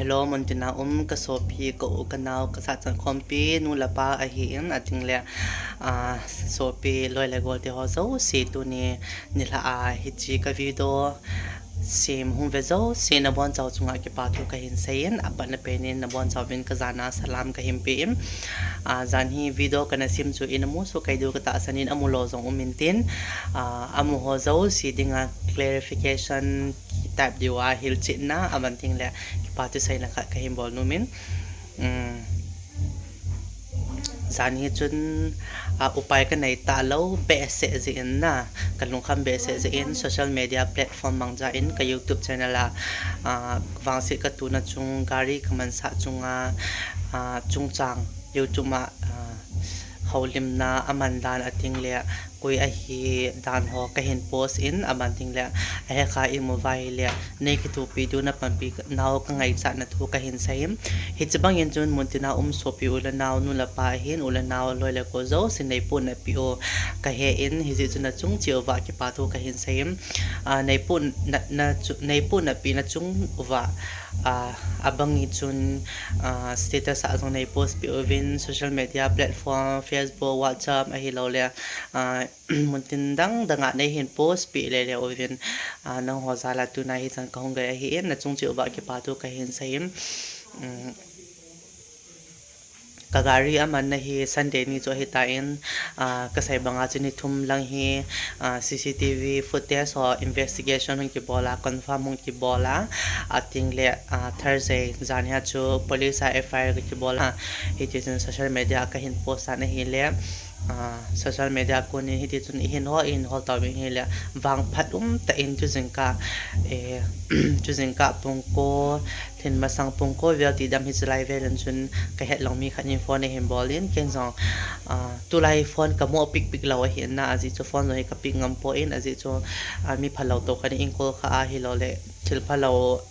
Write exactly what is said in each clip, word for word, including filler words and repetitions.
Hello, muntina um kasopi, ka u kanao, kasachang khompi, nu le pa ahin, ating le, ah, sopi, loi le gol te ho jouse tuni, nilhah a, hiche ka video sem hung ve jouse nabonchau chunga kipa thu kahin seiyin, apatna penin nabonchauvin kajana salam kahin pein. Ah, jan hi video kana sem chu ina mu soh kei diu katahsan in, amu lou jong um intin, ah, amu ho jouse dinga clarification type diu a hilchetna, aban teng le kipa thu seina khat kahin bol nomin. Um, jan hi chun, ah, upai kanei talou behseh jeh in na, kalungkham behseh jeh in social media platform mangcha in ka YouTube channel a, ah, vangset katuna chung, gari kamansah chunga, ah, chungchang YouTube a, ah, houlimna aman dan ating le, koi ahi dan ho kahin post in, aban teng le, ahekha imu uva ahile, nei kithopi diu na panpi nau kangaichatna thu kahin seiyin. Hiche bangin chun muntina um sopi u le nao, nu le pa ahin, u le nao, loi le gol jouse neipohna peh u kahen, hijeh chun nachung cheh uva kipa thu kahin seiyin. Ah, neipoh na, na chu, neipohna peh nachung uva, ah, abangi chun, ah, status a jong nei post peh uvin, social media platform, Facebook, WhatsApp ahiloule, ah, muntin dang danga neihin post peh lele uvin, ah, nangho jal a tuna hichan kahung gai ahin, nachung cheh uva kipa thu kahin seiyin. Um, ka gari amanna hi Sunday ni chu ahitan, ah, kasei banga chu ni thum lang hi, ah, C C T V footage ho investigation hung kibol a, confirm hung kibol a, ating le, ah, Thursday jan hi a chu police a F I R kakibol a, hitichun social media a kahin post tan ahile, ah, social media a konin hitichun ihin hol, ihin hol tauvin ahile, vangphat umtah in chu jingkah, eh, chu jingkah pung ko, lhin masang pung ko vel tidam hiche lai vel in chun kahet lou mi khat in phone ahin bol in, ken jong, ah, tulai phone kamoh pikpik lou ahin na, ajeh chu phone jong hi ka pick ngam poi, ajeh chu, ah, mi phalou toh khat in call kha ahiloule, thil phalou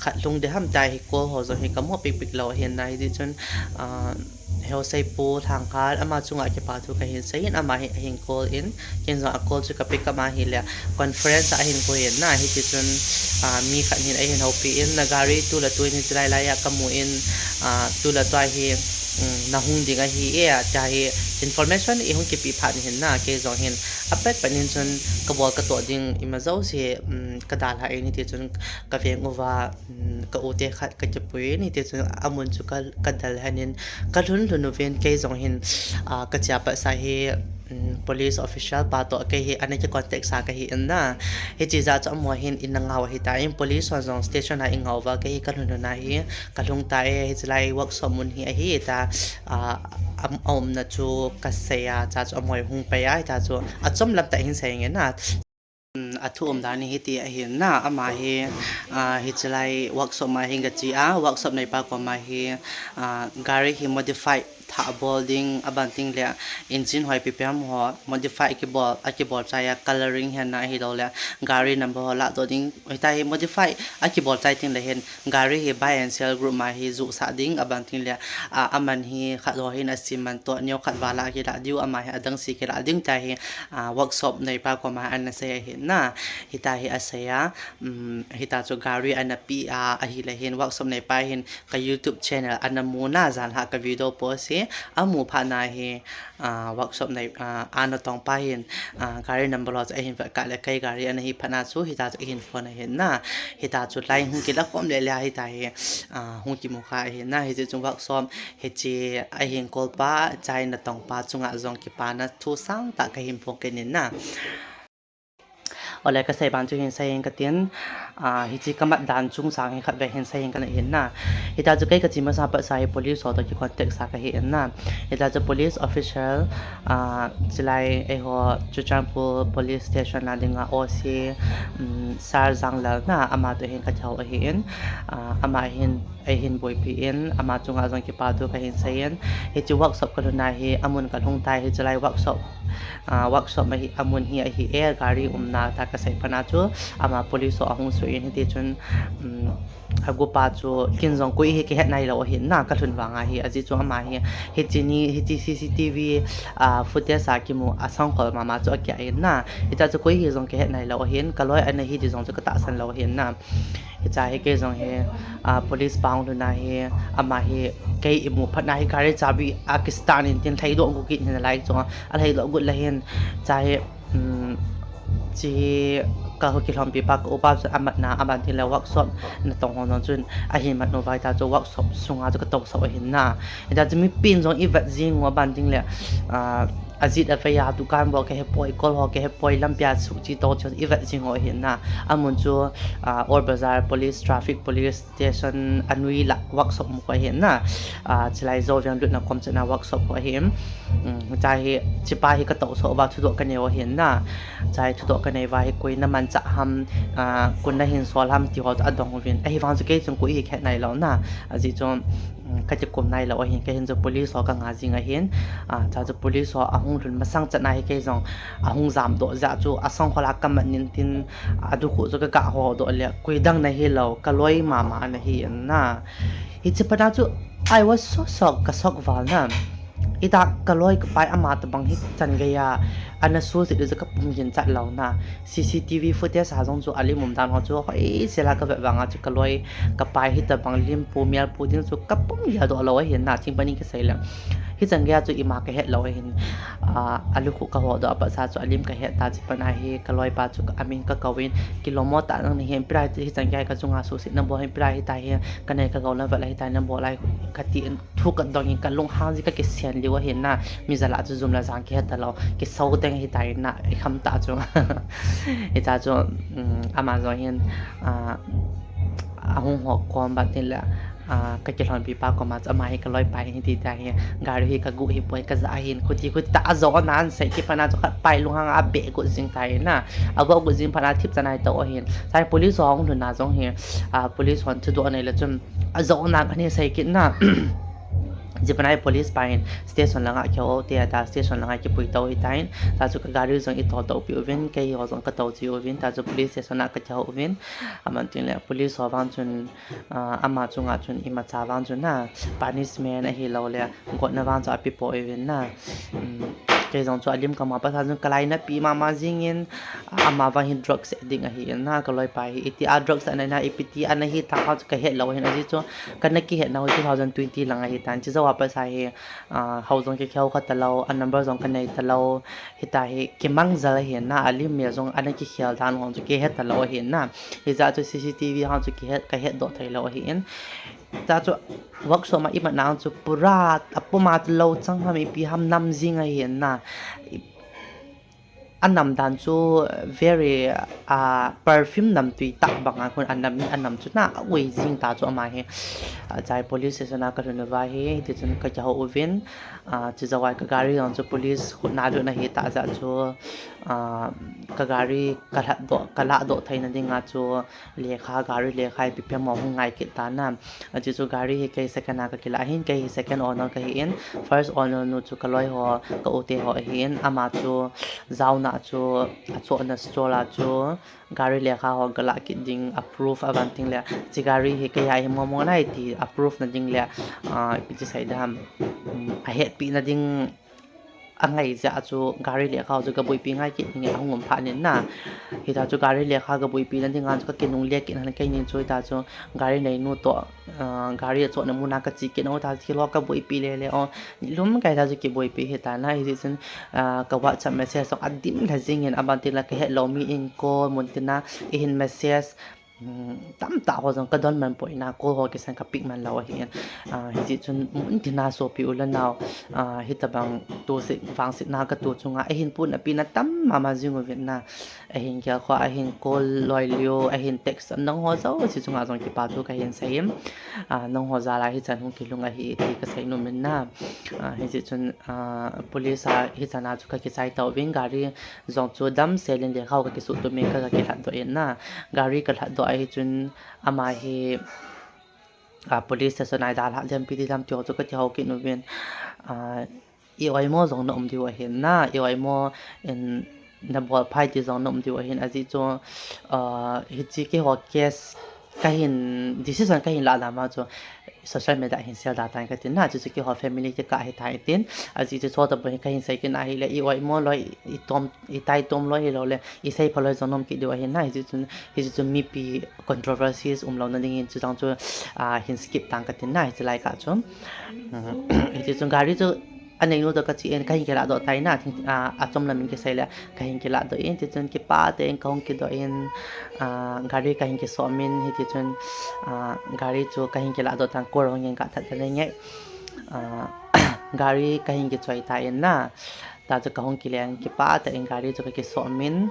khat lhung ding ham tia hi call ho jong hi kamoh pikpik lou ahin na, hitichun, ah, Heusei Pu Lhangkhal, ama chunga kipa thu kahin seiyin, ama hi ahin call in, ken jong a call chu ka pick up ahile, conference a ahin koi in na, hitichun, ah, mi khat hin ahin houpi in, na gari tu le tu in hiche lai lai a kamu in, ah, tu le tua hi, um, nahung ding ahi e, tia hi information ihung kipeh phat in ahin na, kei jong hin apatpat in chun kabol katoh ding ima jouse, um, kadalhan hitichun kaveng uva, um, ka u te khat kakipui in, hitichun amun chu ka, kadalhan in kalhun lhun uvin, kei jong hin, ah, kachea patsa hi, um, police official pa toh kei hi ana kicontact sa kahi in na. Hiche jeh a chu amaho hin ina ngah u ahitan, police hon jong station a ingah uva, kei hi kalhun lhun ahi, kalhung tai, hiche lai workshop mun hi ahi ta, ah, am, aumna chu kasei a, chua chu amaho hung pai a, hita chu achom lam tah hin seinge na. Um, athu umdan hi hiti ahin na, ama hi, ah, hiche lai workshop ma hin gache a, workshop neipa koma hi, ah, gari hi modify thah bol ding, aban teng le engine hoi pi pi ham ho modify kibol, akibol chai a colouring hi na ahiloule gari number ho lahdoh ding, hita hi modify akibol chai teng le hin gari hi buy and sell group ma hi johsah ding, aban teng le, ah, aman hi khat ho hin asim man toh, neo khat val a kilah diu, ama hi adang se kilah ding tia hi, ah, workshop neipa koma ana sei ahin na, hita hi asei a, um, hita chu gari ana pe a, ahile hin workshop neipa hin ka YouTube channel ana mu na, janhi a ka video post hi amu phat na hi, ah, workshop nei, ah, a natong pa hin, ah, gari number ho chu ahin vet kah le kei gari ana hi phat na chu, hita chu ahin phone ahin na, hita chu line hung kila khom lele a, hita hi, ah, hung kimu kha ahin na, hijeh chun workshop hiche ahin call pa, chai natong pa chunga jong kipana thu sangtah kahin phong kit in na. Ole, kasei ban chu hin sei inge katin, ah, hiche kamat dan chungchang hi khatvei hin sei inge kana hin na. Hita chu kei kache masa patsa hi police ho toh kicontact sa kahi in na. Hita chu police official, ah, chulai eiho Churachandpur Police Station a dinga O C, um, Sir Janglal na, ama toh hin kakihou ahin, ah, ama hin eihin boipi in, ama chunga jong kipa thu kahin sei in, hiche workshop kalhunna hi amun kalhung tai, hiche lai workshop, ah, workshop ma hi amun hi ahi e, gari umna tia kasei phat na chu, ama police ho ahung in hiti chun, um, agupa chu kin jong koi hi kihet nailou ahin na, kalhun vanga hi, ajeh chu ama hi, hiche ni, hiche C C T V, ah, footage a kimu asangkhol mama chu akiah in na. Hicha chu koi hi jong kihet nailou ahin, kaloi ana hi ti jong chu katahsan lou ahin na. Hicha hi kei jong hi, ah, police pa hung lhun a hi, ama hi kei imu phat na hi gari chabi akistart in tin lhaidoh gu kit in nalai chu, alhaidoh gu le hin, cha hi, um, chi ka ho kilhompi pa ka upa chu amat na, aban tin le workshop natong ho jong chun ahin mat uva hita chu workshop sunga chu katousah u ahin na. Hita chu mipin jong ivet jing u aban tin le, ah, ajit avei a dukan bol kahepoi, kol ho kahepoi, lampia suhche to chu ivet jing u ahin na. Amun chu, ah, Old Bazar Police, Traffic Police Station anoi lah workshop mu khu ahin na. Ah, chilai jou veng lutna kom chana workshop khu ahin. Um, cha hi, chipa hi katousah uva thudoh kanei u ahin na. Cha hi thudoh kanei uva hi koi namanchah ham, ah, koi nahin sol ham ti ho chu adong uvin. Ahivang chu kei chun koi hi kihet nailou na. Ajeh chu, um, kati kum nailou ahin, kei hin chu police ho kanga jing ahin. Ah, cha chu police ho ahung lhun masang chana hi kei jong ahung jamdoh jeh chu asangkhol a kamat nin tin, adukhu chu kaga hodoh le koi dang nahilou, kaloi mama ana hi in na. Hiche phat a chu I was so shocked, ka shock val na. Ita kaloi kapai ama tabang hichan geiya ana suhset u chu kapum ginchat lou na. C C T V footage a jong chu alim umdan ho chu hoisel a kavet vanga chu kaloi kapai hitabang lim pu mel pu ding chu kapum geldoh lou ahin na, thingpani kasei le. Hichan geiya chu ima kahet lou ahin, ah, alukhu kahodoh a pat sa chu alim kahet ta, chuphat na hi kaloipa chu amin kakouvin, kilom mo tah nang nahin, ipi lai hichan geiya kachunga suhset nabol hi, ipi lai hita hi, kanei kagou lam vet lai hita nabol lai kati in thu kadong in kalunghang jeh kakisen lheh u ahin na, mi jal a chu jum le jang kihet talou, kisou teng hitan na, ikham tah chu. Hicha chu, um, ama jong hin, ah, ahung ho kom ban tin le, ah, kakilhonpi pa koma chu ama hi kaloipa hin hiti tia hi, gari hi kagu hipoi, kaja ahin, khuti khuti tah a ajona ahin sei kit phat na chu khatpa hi lunghang a abeh got jing tai na, abeh got jing phat na thip chanai tou ahin. Cha hi police ho ahung lhun na jong hi, ah, police hon thudoh anei le chun ajona ahin sei kit na. Chuphat na hi police pa hin station langa kihou te ata, station langa kipui tou hitan. Cha chu kagari jong itol tou peh uvin, keiho jong katou cheh uvin, cha chu police station a kakihou uvin. Aban tin le police ho vang chun, ah, ama chunga chun imacha vang chun na, punishment ahilou le gotna vang chu apeh pouvin na. Um, kei jong chu alim kama pat sa chun kalainatpi mama jingin, ama vang hi drugs addict ahin na, kaloipa hi. Itia drugs ana na, ipi tia ana hita chu kahet lou ahin, ajeh chu kana kihetna u two thousand twenty lang ahitan. Chujou a pat sa hi, ah, hou jong kikihou kha talou, a number jong kanei talou. Hita hi kimang jal ahin na, alim mel jong ana kikhel dan ho chu kihe talou ahin na. Hijeh chun C C T V ho chu kihet, kahetdoh theilou ahin. Cha chu workshop a imat na chu pura apum a chu lou chang ham ipi ham nam jing ahin na. Anam dan chu very, ah, perfume namtui tah banga khun anam, anam chu na aoi jing ta chu ama hi. Ah, cha hi police station a kalhun uva hi, hiti chun kakihou uvin, ah, chujou a hi kagari jong chu police khut na lut ahitah jeh chu, ah, kagari kalhatdoh, kalahdoh theina dinga chu lekha, gari lekha ipi ipi ham hung ngai kit tan na. Ajeh chu gari hi kei second a kakilah ahin, kei hi second owner kahin, first owner nu chu kaloi ho, ka u te ho ahin, ama chu jaona chu achohna store a chu gari lekha ho galah kit ding a proof aban tin le, hiche gari hi keiya ahi mong mong nai ti a proof na ding le, ah, ipi ti sei ding ham, um, ahetpi na ding angai jeh a chu gari lekha ho chu gaboipi ngai kit ding ahung um phat in na. Hita chu gari lekha gaboipi na dinga chu kakinungle kit in, keini chu hita chu gari neinu toh, ah, gari achohna muna kache kit in, hita thil ho kaboipi le le o, nilum kai hita chu kiboipi hita na, hijeh chun, ah, ka WhatsApp message jong adim lha jingin, aban tin le kahet lou mi in call mun tina eihin message, um, tamtah ho jong kadon man poi na, call ho kisan ka pick man lou ahin. Ah, hijeh chun mun tina sopi u le nao, ah, hitabang toset vangsetna katoh chunga eihin puna pina tam mama jing uvin na. Ahin gel kho, ahin call loi lio, ahin text, nangho jouse chunga jong kipa thu kahin sei in. Ah, nangho jal a hichan hung kilhung ahi ti kasei nom in na. Ah, hijeh chun, ah, police a hichan a chu kakichai tauvin, gari jong chu damsel in lekha ho kakisuh tum in ka, kakilhatdoh in na. Gari kalhatdoh ahi chun ama hi, ah, police station a idalhah ding ham ipi ding ham ti ho chu katihou kit uvin. Ah, i oimo jong na um diu ahin na, i oimo in na bol phai ti jong na um diu ahin, ajeh chu, ah, hiche keiho case kahin, decision kahin lah dan vang chu social media hin share da tan katin na, chuchu keiho family kikah ahitai tin, ajeh chu chutobang hi kahin sei kit na ahile, i oi mo loi, i tom, i tai tom loi hilou le, i sei pha loi jong na um kit diu ahin na, hichu chun, hichu chun mipi controversies umlouna dingin, chuchang chu, ah, hin skip tan katin na, hiche lai kah chu. Um, hichu chun gari chu, aneinu toh kache in, kahin kilah doh tai na, thing, ah, achom lam in kisei le, kahin kilah doh in, tichun kipah tah in kahung kidoh in, ah, gari kahin kisom in, hitichun, ah, gari chu kahin kilah doh tan, kol hung in kathat tan nge. Ah, gari kahin kichoi tan na, ta chu kahung kile in, kipah tah in gari chu kakisom in,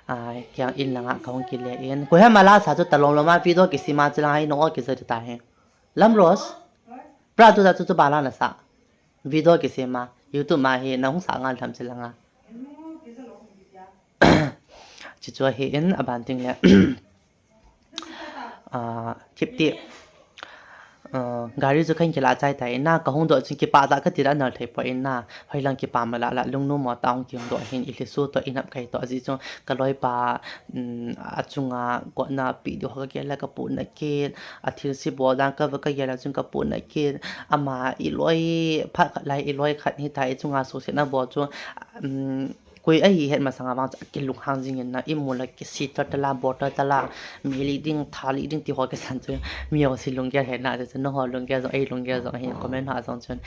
ah, kiang in langa kahung kile in. Koi ham ala sa chu talom lom a video kisem a chu lang a i nong o kija ta hi. Lam Rose. Pra tu ta chu chu bala nasa. Video kisem a, YouTube ma hi nahung sa ngal tham chi langa. Chuchu ahin, aban tengle, ah, thip ti, ah, gari chu kahin kilah chai tai na, kahung doh chun kipah tah kati le anal thei poi na, hoilang kipah mala la, lungnom mo tah hung kihung doh hin, i lhiso toh, i nap kai toh, ajeh chu kaloipa, um, achunga gotna pe diu ho kagel le kapohna kit, athilse bol dan kava kagel le chun kapohna kit, ama i loi phat khat lai, i loi khat hitia i chunga suhsetna bol chu, um, koi ahi het masanga vang chu akilunghang jing in na, imu le kisi ta tala, bol ta tala, mi lih ding, tha lih ding ti ho kisan chu, mi jouse lunggel hina chu, nangho lunggel jong, ei lunggel jong ahin, comment ho jong chun,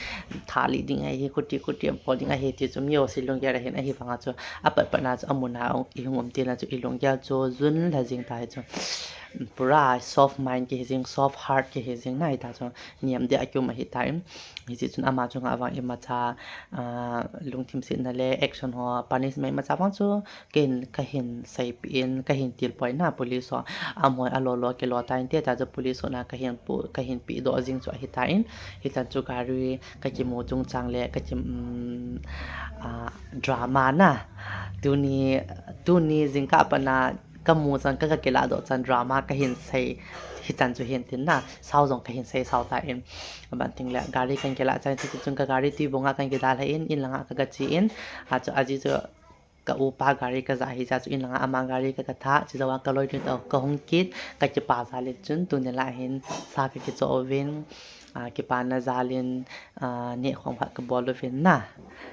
tha lih ding ahi, khuti khuti bol ding ahi ti chu, mi jouse lunggel ahin, ahivanga chu, apatpatna chu, amun a i hung um tina chu, i lunggel chu jun lha jing ta hi chu, pura soft mind kihi jing, soft heart kihi jing na, hita chu, niam deh a kium ahitai. Hijeh chun ama chunga vang imacha, ah, lungthim setna le action ho, punishment imacha vang chu, ken kahin seipeh in, kahin tilpoi na police ho. Amaho alolo kilo tan te, ta chu police ho na kahin pu, kahin pehdoh jing chu ahitan. Hitan chu gari kakimu chungchang le, kaki, um, ah, drama na. Tuni, tuni jingkah pat na kamu chan, ka, kakilah doh chan drama kahin sei, hichan chu hin tin na, sao jong kahin sei sao tan. Aban tengle gari kahin kilah chan, chuchun ka gari Tuibong a kahin kidalhan, in langa ka, kache in, achu, ajeh chu ka upa gari kaja hijeh chun in langa ama gari ka, katha, chujouva kaloinu toh kahung kit, kakipa jal in chun tuni lah hin sa kakichoh uvin, ah, kipana jal in, ah, nehkhom khat kabol uvin na.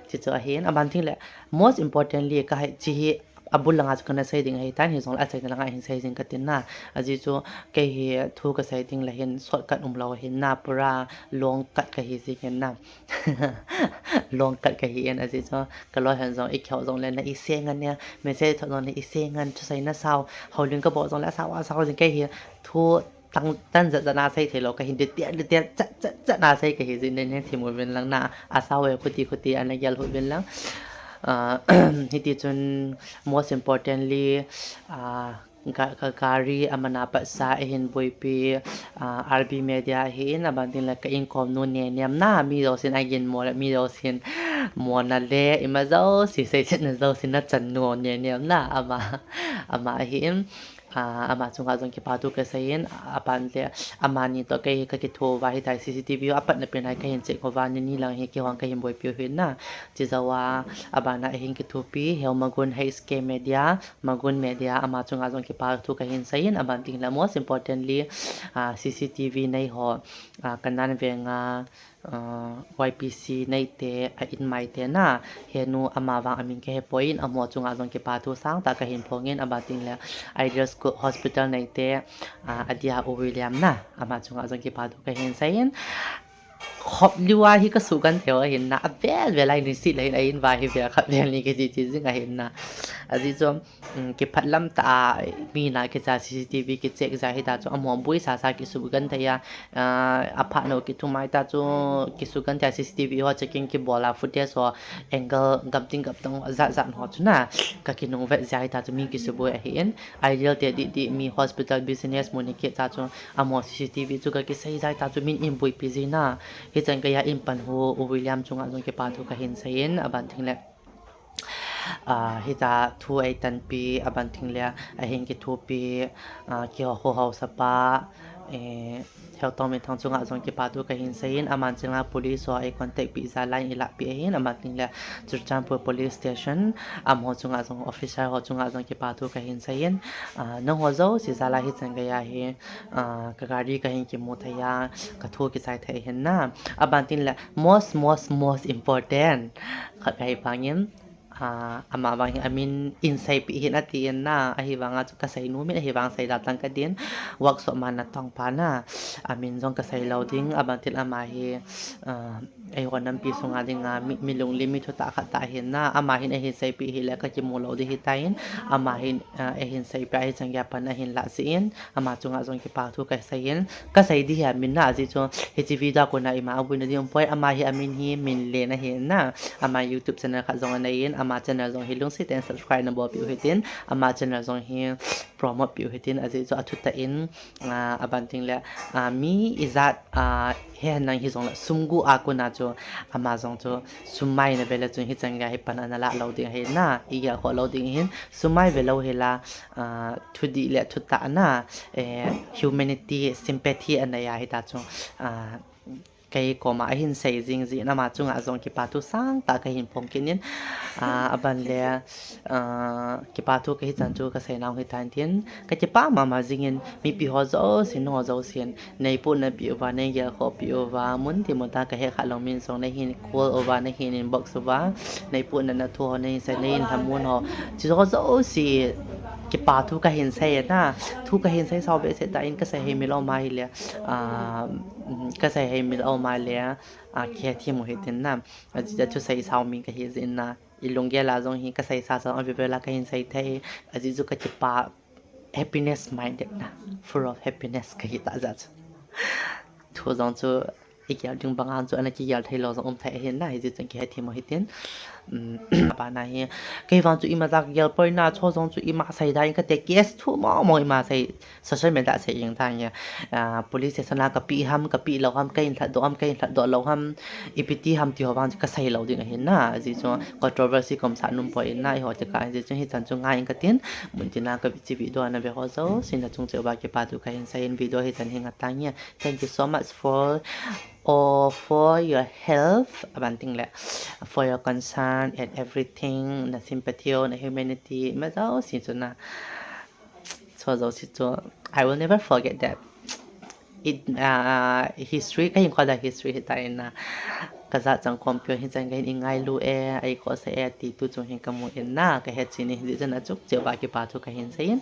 Chuchu ahin, aban tengle, most importantly, kahi, chehi, abul langa chu kana sei ding ahitan, hijongle achaina langa hin sei jing katin na. Ajeh chu kei hi thu kasei tengle hin shortcut umlou ahin na, pura long cut kahi jing in na. Long cut kahi in, ajeh chu kaloi hon jong, ikihou jongle na iseng an ne, message thot jongle iseng an, thusei na sao, houlim kabol jongle asao asao jing, kei hi thu tang, tan jat jat na sei theilou kahin, detail, detail, chat, chat, chat na sei kahi jin, nei, nei thim uvin lang na, asao e, khuti, khuti, ana gel uvin lang. Ah, hitichun, most importantly, ah, ka, ka gari amana patsa eihin boipi, ah, R B Media ahin, aban tengle ka inkom nu Nenem na, mi jousen aginmo le, mi jousen mona le, ima jouse, seisetna jouse nachan nu Nenem na, ama, ama ahin, ah, ama chunga jong kipa thu kasei in, aban le, amani toh kei kakitho uva hitia C C T V apatna pen a kahin check uva, nini lang hi keihon kahin boipi u ahin na, chujouva, abana eihin kithopi, Heo Magun H K Media, Magun Media, ama chunga jong kipa thu kahin sei in, aban tengle most importantly, ah, C C T V nei ho, ah, Kanan Venga, ah, Y P C neite, a inmaite na, henu ama vang amin kahepoi in, amaho chunga jong kipa thu sangtah kahin phong in, aban tengle Ideal School Hospital neite, ah, adia U William na, ama chunga jong kipa thu kahin sei in, khop liu a hi kasuhgenthei u ahin na, avel vel a hin sei le hin, a in uva hi vel khat vel ni kiti ti jing ahin na. Ajeh chu, um, kiphatlam tah a, mi na kicha C C T V kicheck jeh hita chu, amaho boisa sa kisuhgenthei a, ah, aphat nau kithum a hita chu, kisuhgenthei a C C T V ho checking kibol a, footage ho, angle, gamting gamtang jat jat ho chu na, kakinung vet jeh hita chu, mi kisuboi ahin, Ideal te didi, mi hospital business mun hi kicha chu, amaho C C T V chu kakisei jeh hita chu, min eihin boipi jin na, hichan geiya in pan hu, U William chunga jong kipa thu kahin sei in, aban tengle, ah, hita thu eitanpi, aban tengle, ahin kithopi, ah, keiho haosapa, Eh, Heutong Minthang chunga jong kipa thu kahin seiyin, aman chunga police ho ei contact peh jal a eilah peh ahin, aman tin le Churachandpur Police Station, amaho chunga jong officer ho chunga jong kipa thu kahin seiyin, ah, nangho jouse jal a hichan geiya hi, ah, ka gari kahin kimu thei a, ka thu kichai thei ahin na. Aban tin le most, most, most important khat kahi pangin, ah, ama vang hi amin in seipeh hih in atin na, ahivanga chu kasei nom in, ahivang sei da tang kadin, workshop ma natong pa na, amin jong kasei lou ding, aban tin ama hi, ah, eiho nampi sunga dinga mi, mi lunglim mi thutah khat tah ahin na, ama hin eihin seipeh hih le kakimu lou ding ahitan, ama hin, ah, eihin seipeh a hichan geiya pan ahin lah jeh in, ama chunga jong kipa thu kaseiyin, kasei ding hi amin na, ajeh chu hiche video a kona ima abuina ding umpoi, ama hi amin hi Minlen ahin na, ama YouTube channel khat jong aneiyin, ama channel jong hi lungset tah in subscribe nabolpeh u hitin, ama channel jong hi promote peh u hitin, ajeh chu athutah in, ah, aban tin le, ah, mi ijat, ah, hihen lang hijongle sum gu a kona chu ama jong chu sum maina vele chun hichan geiya hi pan ana lah lou ding ahi na, igel khoh lou ding ahin, sum mai velou hila, ah, thudih le thutah na, eh, humanity, sympathy anei a hita chu, ah, kei koma ahin sei jing jeh in ama chunga jong kipa thu sangtah kahin phong kit in, ah, aban le, ah, kipa thu kahichan chu kasei nau hitan tin, kakipah mama jingin mipi ho jousen, nangho jousen neipohna peh uva, neigel khoh peh uva, mun tin mun tah kahet kha lou min jong neihin call uva, neihin inbox uva, neipohna na thu ho neihin sei, neihin lhamon ho, chuho jouse kipa thu kahin sei na, thu kahin sei sao behseh tah in kasei hei mil aum a hile, ah, kasei hei mil aum a le, ah, kihethem u hitin na, ajeh chu sei sao mi kahi jeh in na, ilunggel a jong hi kasei sasa avel vel a kahin sei thei, ajeh chu kakipah, happiness minded na, full of happiness kahi tah jeh chu. Thu jong chu igel ding banga chu ana kigel thei lou jong um thei ahin na, hijeh chun kihethem u hitin. Um, abana hi, kei vang chu imacha kagel poi na, chu jong chu ima sei da in kate, case thu mong mong ima sei, social media sei jeng tan ahi. Ah, police station a kapeh ham, kapeh lou ham, kahin lhatdoh ham, kahin lhatdoh lou ham, ipi ti ham ti ho vang chu kasei lou ding ahin na, ajeh chu controversy kaumsah nom poi in na, eiho tekah, ajeh chu hichan chu ngai in katin, mun tina kache video ana ve ho jousen nachung cheh uva kipa thu kahin seiyin, video hichan hi ngat tange. Thank you so much for, or for your help, aban tin le, for your concern and everything, na sympathy, na humanity, ima jouse chu na, chu jouse chu, I will never forget that. It, ah, history, kahinkho a history hita in na, kajat chang khompi hon hichan kahin ingailu e, eikhohsah e ti tu chung hin kamu in na, kahet chen in, hijeh chun nachung cheh uva kipa thu kahin seiyin.